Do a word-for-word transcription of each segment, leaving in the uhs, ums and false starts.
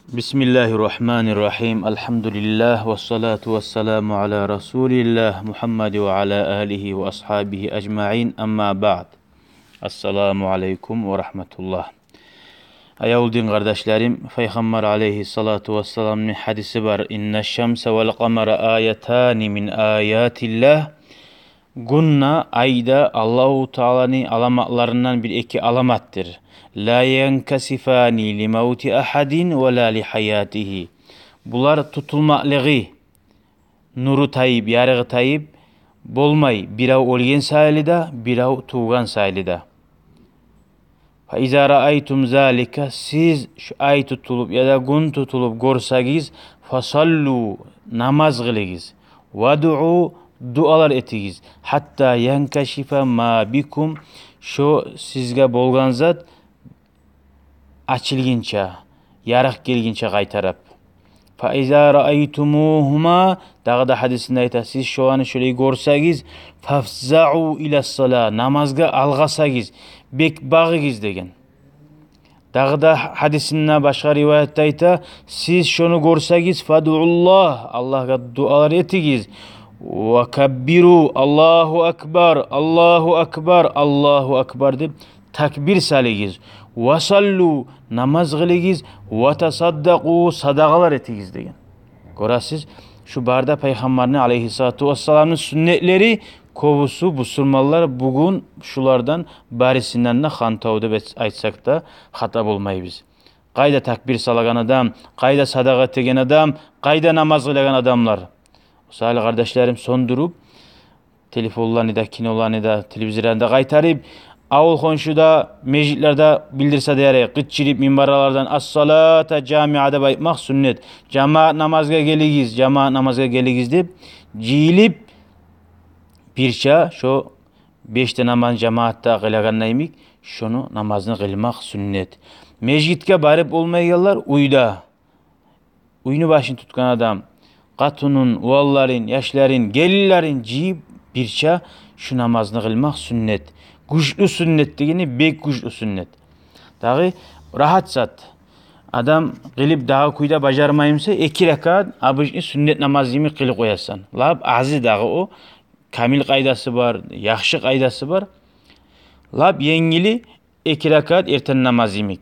بسم الله الرحمن الرحيم. الحمد لله والصلاة والسلام على رسول الله محمد وعلى آله وأصحابه أجمعين. أما بعد. السلام عليكم ورحمة الله. Аявлу дин къардашларым, Пайхаммар алейгьиссалату вассаламны гьадиси бар: إن الشمس والقمر آيتان من آيات الله. Гюн де, ай да Аллагьу Тааланы аламатларындан бир эки аламатдыр. لا ينكسفان لموت أحد ولا لحياته. Булар тутулмакълыгъы, нуру тайып, ярыгъы тайып болмай, бирев оьлген сайлы да, бирев тувгъан сайлы да. فإذا رأيتم ذلك, сиз шу ай тутулуп яда гюн тутулуп гёрсегиз, فصلوا, намаз къылыгъыз, وادعوا, дуалар этигиз, حتى ينكشف ما بكم, шо сизге болгъан зат ачылгъынча, ярыкъ гелгинче къайтарып. فإذا رأيتموهما, дагъы да гьадисинде айта, сиз шоланы шолай гёрсегиз, فافزعوا إلى الصلاة, намазгъа алгъасагъыз, бек багъыгъыз деген. Дагъы да гьадисинде, башгъа риваятда айта, сиз шону гёрсегиз, فادعوا الله, Аллагьгъа дуалар этигиз, وكبروا, الله أكبر, الله أكبر, الله أكبر деп такбир салыгъыз, وصلوا, намаз къылыгъыз, وتصدقوا, садагъалар этигиз деген. Гёресиз, шу бары да Пайхаммарны алейгьиссалату вассаламны сюннетлери. Кёбюсю бусурманлар бугюн шулардан барысындан да хантав деп эт-, айтсакъ да хата болмайбыз. Къайда такбир салагъан адам, къайда садагъа этеген адам, къайда намаз къылагъан адамлар? Мисалы, къардашларым, сёндюрюп, телефонланы да, киноланы да, телевизорланы да къайтарып, авул-хоншуда, межитлерде билдирсе де ярай, къычырып минбарлардан «Ас-салата жамиа» деп айтмакъ сюннет. «Жамаат намазгъа гелигиз, жамаат намазгъа гелигиз» деп, жыйылып, бирче шо беш де намазны жамаатда къылагъанда йимик, шону намазны къылмакъ сюннет. Межитге барып болмайгъанлар уьйде, уьйню башын тутгъан адам къатынын, уланларын, яшларын, гелинлерин жыйып, бирче шу намазны къылмакъ сюннет. Гючлю сюннет дегени, бек гючлю сюннет. Дагъы рагьат зат. Адам къылып дагъы кюйде бажармаймыса, эки ракаат обычный сюннет намаз йимик къылып къоясан. Лап азы дагъы о, камил къайдасы бар, яхшы къайдасы бар. Лап енгили эки ракаат эртен намаз йимик.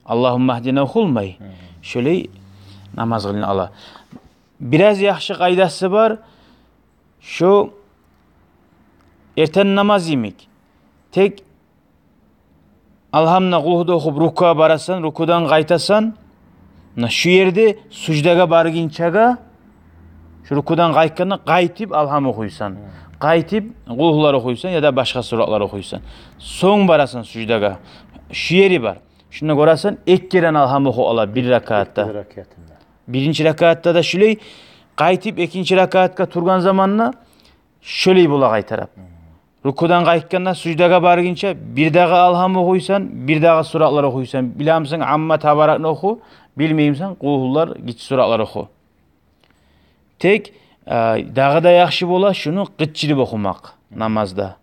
«Аллагьумма гьдина» охулмай. Мгм. Шолай намаз къылына ала. Бираз яхшы къайдасы бар. Шо эртен намаз йимик. Тек «Алгьамны», «Къулгьуну» охуп рукугъа барасан, рукудан къайтасан. Муна шу ерде суждагъа баргъынчагъа, шу рукудан къайтгъанда къайтып «Алгьам» охуйсан. Къайтып «Къулгьулар» охуйсан яда башгъа суратлар охуйсан. Сонг барасан суждагъа. Шу ери бар. Шунда гёресен, эки керен «Алгьам» охуп ала бир ракаатда. Бир ракаатында. Биринчи ракаатда да шулай, къайтып экинчи ракаатгъа тургъан заманда шолай бола къайтарып. Мгм. Рукудан къайтгъанда суждагъа баргъынча бир дагъы «Алгьам» охуйсан, бир дагъы суратлар охуйсан. Билемисен, «Амма», «Табаракны» оху, билмеймисен, «Къулгьулар», гиччи суратлар оху. Тек, а, дагъы да яхшы бола шуну къычырып охумакъ намазда.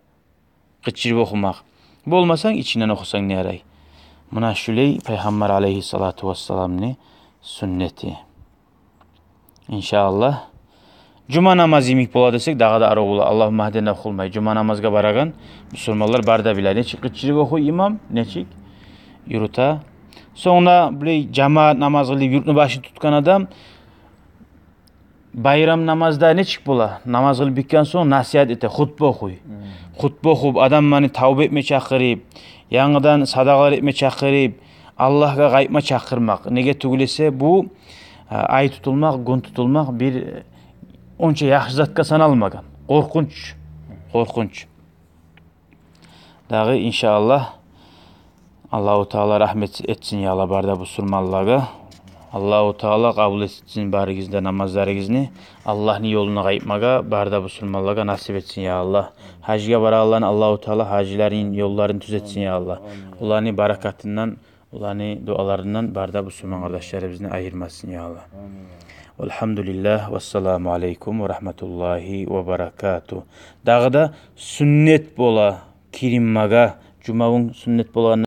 Къычырып охумакъ. Болмаса, ичинден охусанг да ярай. Муна шулай Пайхаммар алейгьиссалату вассаламны сюннети. Иншааллагь. Жума намаз йимик бола десек, дагъы да арив бола. «Аллагьумма гьдина» охулмай. Жума намазгъа барагъан бусурманлар бары да биле. Нечик къычырып охуй имам, нечик юрюте. Сонг да булай жамаат намаз къылып, юртну башын тутгъан адам байрам намазда нечик бола? Намаз къылып битген сонг насигьат эте, хутба охуй. Мгм. Хутба охуп, адамланы тавба этме чакъырып, янгыдан садагъалар этме чакъырып, Аллагьгъа къайтма чакъырмакъ. Неге тюгюл эсе, бу, а, ай тутулмакъ, гюн тутулмакъ бир, э, онча яхшы затгъа саналмагъан. Къоркъунч. Къоркъунч. Дагъы, иншааллагь, Аллагьу Таала рагьмат этсин, я Аллагь, бары да бусурманлагъа. Аллагьу Таала къабул этсин барыгъызны да намазларыгъызны. Аллагьны ёлуна къайтмагъа бары да бусурманлагъа насип этсин, я Аллагь. Гьажгъа барагъанланы Аллагьу Таала гьажилерин ёлларын тюзетсин, я Аллагь. Оланы баракатындан, оланы дуаларындан бары да бусурман къардашларыбызны айырмасын, я Аллагь. Амин. Валгьамдулиллагь, вассаламу алейкум ва рагьматуллагьи ва баракатугь. Дагъы да сюннет бола киринмагъа, жума гюн сюннет болагъан